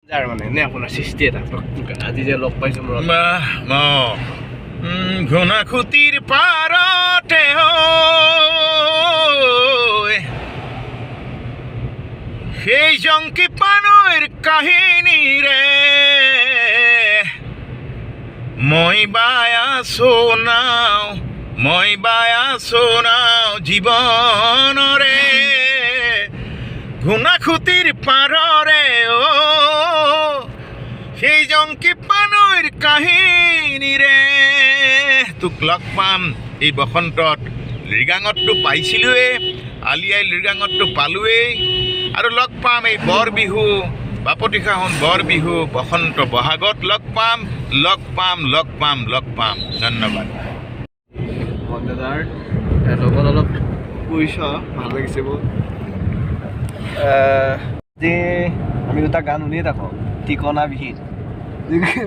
আৰু মানে এনে আপোনাৰ সৃষ্টি এটা আজি যে লগ পাইছোঁ মূৰত। ঘূণাসুঁতিৰ পাৰতে ঐ, সেই জংকী পানৈৰ কাহিনীৰে মই বায়াছো নাও, মই বায়াছো নাও জীৱনৰে, ঘূণাসুঁতিৰ পাৰৰে অ, সেই জংকী পানৈৰ কাহিনীৰে। তোক লগ পাম এই বসন্তত। লৃগাঙততো পাইছিলোৱেই, আলি আই লৃগাঙততো পালোৱেই, আৰু লগ পাম এই বৰ বিহু, বাপতি সাহোন বৰ বিহু বসন্ত বহাগত লগ পাম, লগ পাম, লগ পাম, লগ পাম। ধন্যবাদ। দাদাৰ লগত অলপ কৰিছ, ভাল লাগিছে বহুত। আজি আমি দুটা গান শুনিয়ে থাকোঁ, ঠিকনাবিহীন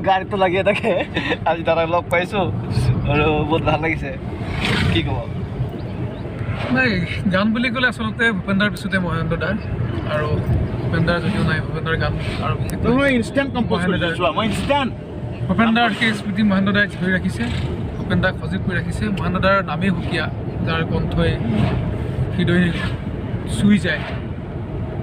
গাড়ীটো লাগিয়ে থাকে। আজি দাদাক লগ পাইছোঁ আৰু বহুত ভাল লাগিছে। কি ক'ব? নাই, গান বুলি ক'লে আচলতে ভূপেন্দাৰ পিছতে মহেন্দ্ৰ দাৰ। আৰু ভূপেন্দাৰ যদিও নাই, ভূপেন্দাৰ গান আৰু বিশেষকৈ মই ইনষ্টেণ্ট কম্প'জ কৰিছোঁ, মই ইনষ্টেণ্ট। ভূপেন্দাৰ সেই স্মৃতি মহেন্দ্ৰ দাই ধৰি ৰাখিছে, ভূপেন্দাক সজীৱ কৰি ৰাখিছে। মহেন্দ্ৰ দাৰ নামেই সুকীয়া, যাৰ কণ্ঠই হৃদয় চুই যায়।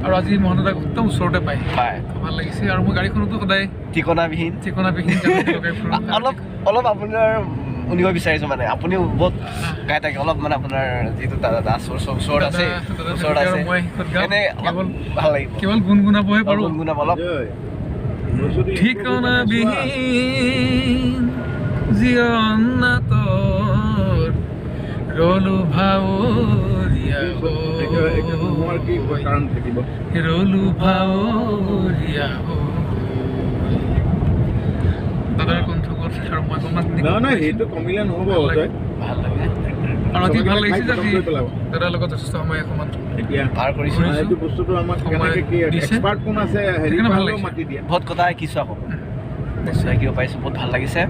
আৰু আজি মহেন্দ্ৰ দাক একদম ওচৰতে পাই পায় খুব ভাল লাগিছে। আৰু মই গাড়ীখনতো সদায় ঠিকনাবিহীন ঠিকনাবিহীন গান লগাই ফুৰোঁ। অলপ অলপ আপোনাৰ শুনিব বিচাৰিছোঁ, মানে আপুনিও বহুত গাই থাকে। অলপ মানে আপোনাৰ যিটো দাদা দাস ওচৰত আছে, দাদা ওচৰত থাকোতে আৰু আছে, মই শেষত গাওঁ। এনে অলপ কেৱল ভাল লাগিব। কেৱল গুণগুণাবহে পাৰোঁ। গুণগুণাব অলপ। ঠিকনাবিহীন জীৱন নাটৰ ৰলো ভাৱৰীয়া হৈ, কাৰণ থাকিব। ৰলো ভাৱৰীয়া হৈ। দাদাৰ কণ্ঠকত আৰু মই অকণমান নহয় নহয়, সেইটো কমিলে নহ'ব। ভাল লাগে। তই ভাল লাগে। আৰু অতি ভাল লাগিছে যে আজি কৰি পেলাব। দাদাৰ লগত যথেষ্ট সময় অকণমান এতিয়া পাৰ কৰিছোঁ। কৰিছোঁ। এইটো বস্তুটো আমাক সময় কেনেকে কি দিছে। এক্সপাৰ্ট কোন আছে হেৰি সেইকাৰণে ভাল পালেও লাগিছে। মাতি দিয়া। বহুত কথা শিকিছোঁ, আকৌ নিশ্চয় শিকিব পাৰিছোঁ। বহুত ভাল লাগিছে।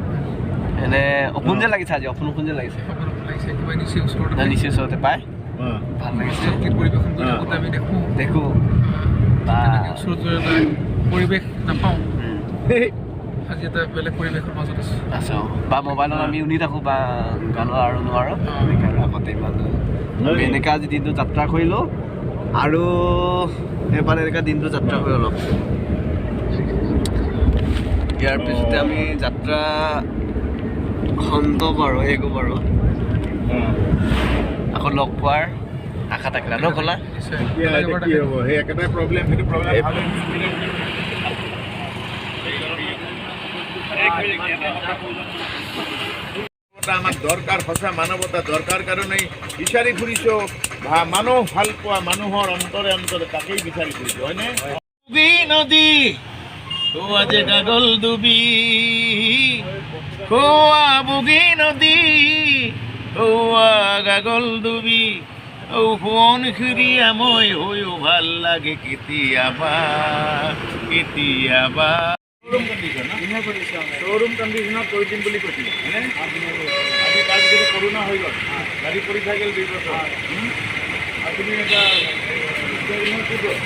এনে অপোন যেন লাগিছে আজি, অপোন অপোন যেন লাগিছে। অকণ লাগিছে একেবাৰে নিচেই ওচৰতে। নিচেই ওচৰতে পাই ভাল লাগিছে। গীত পৰিৱেশন কৰি থাকোঁতে আমি দেখোঁ, দেখোঁ বা তেনেকৈ ওচৰত যোৱাৰ এটা পৰিৱেশ নাপাওঁ। আজি এটা বেলেগ পৰিৱেশৰ মাজত আছোঁ। আছোঁ বা মোবাইলত আমি শুনি থাকোঁ বা গানৰ আৰু নোৱাৰোঁ এনেকৈ। আৰু আগতে ইমান আমি এনেকৈ আজি দিনটো যাত্ৰা কৰিলোঁ আৰু এইবাৰ এনেকুৱা দিনটো যাত্ৰা কৰি অলপ ইয়াৰ পিছতে আমি যাত্ৰা খণ্ড বাৰু এই বাৰু আকৌ লগ পোৱাৰ আশা থাকিলে ন কলা। নিশ্চয়। এতিয়া দাদাক এবাৰ এতিয়া কি দেখাই। হ'ব, সেই একেটাই প্ৰব্লেম, সেইটো প্ৰব্লেম। আমাক দৰকাৰ, সঁচা মানৱতা দৰকাৰ কাৰণেই বিচাৰি ফুৰিছোঁ। মানুহ ভাল পোৱা মানুহৰ অন্তৰে অন্তৰে তাকেই বিচাৰি ফুৰিছোঁ, হয়নে? নদী হোৱা যে গাগল ডুবি, হোৱা বুগী নদী হোৱা গাগল ডুবি, ঔ সোৱণশিৰিয়া মই হৈও ভাল লাগে কেতিয়াবা কেতিয়াবা। শ্ব'ৰুম কণ্ডিশ্যনত কৰি দিম বুলি কৈছিলে, হয়নে? আজি তাৰপিছতে কৰোণা হৈ গ'ল, গাড়ী পৰি থাকিল 2 বছৰ। আৰু তুমি এটা ষ্টেৰিঙৰ কি হ'ল?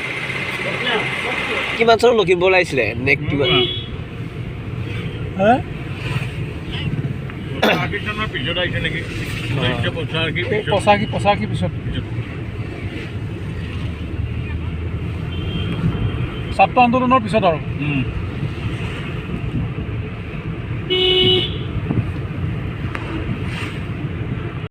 কিমান চনত লখিমপুৰলৈ আহিছিলে নে কিমান? 85 চনৰ পিছত আহিছে নেকি? 1985 পিছত। 85, 85 পিছত ছাত্ৰ আন্দোলনৰ পিছত আৰু